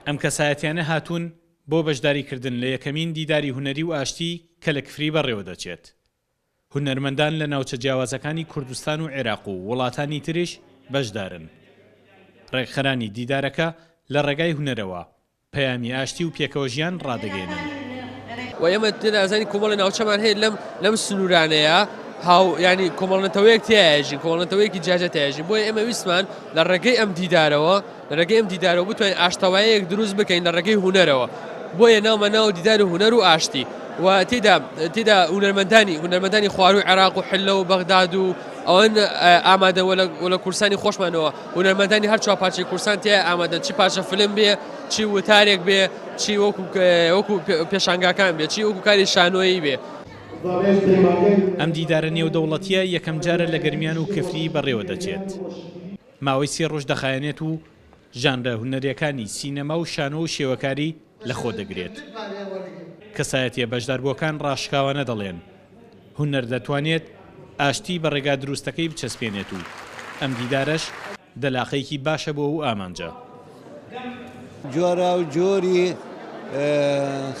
ئەم کەسایەتیانە هاتوون بۆ بەشداریکردن لە یەکەمین دیداری هونەری و ئاشتی کە لە کفری بەڕێوەدەچێت. هونەرمەندان لە ناوچە جیاوازەکانی کوردستان و عێراق و وڵاتانی تریش بەشدارن. ڕێکخەرانی دیدارەکە لە ڕێگای هونەرەوە پەیامی ئاشتی و پێکەوەژیان ڕادەگەیەنن. و ئێمە تێدا ئەزانین کۆمەڵی ناوچەمان هەیە لەم لەم سنوورانەیە هاو ینی کۆمەڵنەتەوەیەک تیاژین کۆمەڵنەتەوەیەکی جیاجیا تیاژین بۆیە ئێمە ویستمان لە ڕێگەی ئەم دیدارەوە لە ڕێگەی ئەم دیدارەوە بتوانین ئاشتەوایەک دروست بکەین لە ڕێگەی هونەرەوە بۆیە ناومە ناو دیدار و هونەر و ئاشتی و تێدا تێدا هونەرمەندانی هونەرمەندانی خواروی عێراق و حلە و بەغداد و ئەوەن ئامادە وە لە کورسانی خۆشمانەوە هونەرمەندانی هەر چوار پارچەی کوردستان تێ ئامادەن چی پارچە فلم بێ چی وتارێک بێ چی وەکو وەکو پێشانگاکان بێ چی وەکو کاری شانۆیی بێ. ئەم دیدارە نێودەوڵەتییە یەکەمجارە لە گەرمیان و کفری بەڕێوەدەچێت. ماوەی سێ ڕۆژ دەخایەنێت و ژانرە هونەرییەکانی سینەما و شانۆ و شێوەکاری لەخۆدەگرێت. کەسایەتییە بەشداربووەکان ڕاشکاوانە دەڵێن، هونەر دەتوانێت ئاشتی بە ڕێگا دروستەکەی بچەسپێنێت و ئەم دیدارەش دەلاقەیەکی باشە بۆ ئەو ئامانجە. جۆراوجۆری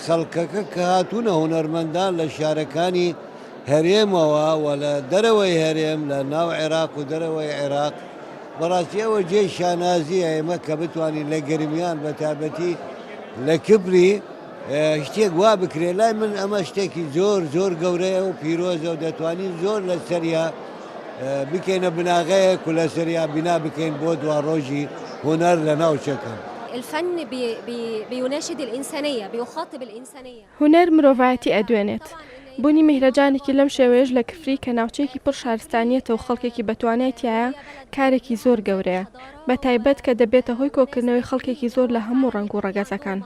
خەڵکەکە کە هاتوونە هونەرمەندان لە شارەکانی هەرێمەوە و لە دەرەوەی هەرێم لە ناو عێراق و دەرەوەی عێراق بەڕاستی ئەوە جێی شانازیە ئێمە کە بتوانین لە گەرمیان بە تایبەتی لە کبری شتێک وا بکرێت لای من ئەمە شتێکی زۆر زۆر گەورەیە و پیرۆزە و دەتوانین زۆر لە سەریا بکەینە بناغەیەک و لە سەریا بینا بکەین بۆ دواڕۆژی هونەر لە ناوچەکە. الفن بي بي بيناشد الإنسانية بيخاطب الإنسانية. هونەر مرۆڤایەتی ئەدوێنێت. بوونی میهرەجانێکی لەم شێوەیەش لە کفری کە ناوچەیەکی پڕ شارستانیەتە و خەڵکێکی بەتوانای تیایە کارێکی زۆر گەورەیە. بە تایبەت کە دەبێتە هۆی کۆکردنەوەی خەڵکێکی زۆر لە هەموو ڕەنگ و ڕەگەزەکان.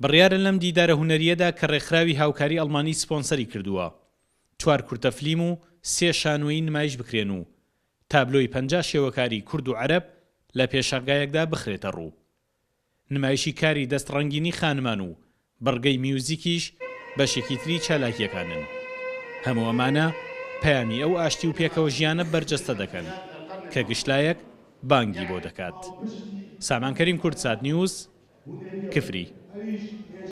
بڕیارە لەم دیدارە هونەرییەدا کە ڕێکخراوی هاوکاری ئەڵمانی سپۆنسەری کردووە، چوار کورتە فلیم و سێ شانۆیی نمایش بکرێن و تابلۆی 50 شێوەکاری کورد و عەرەب لە پێشانگایەکدا بخرێتە ڕوو. نمایشی کاری دەست ڕەنگینی خانمان و بڕگەی میوزیکیش بەشێکی تری چالاکییەکانن. هەموو ئەمانە پەیامی ئەو ئاشتی و پێکەوە ژیانە بەرجەستە دەکەن کە گشت لایەک بانگی بۆ دەکات. سامان کەریم کوردسات نیوز، کفری.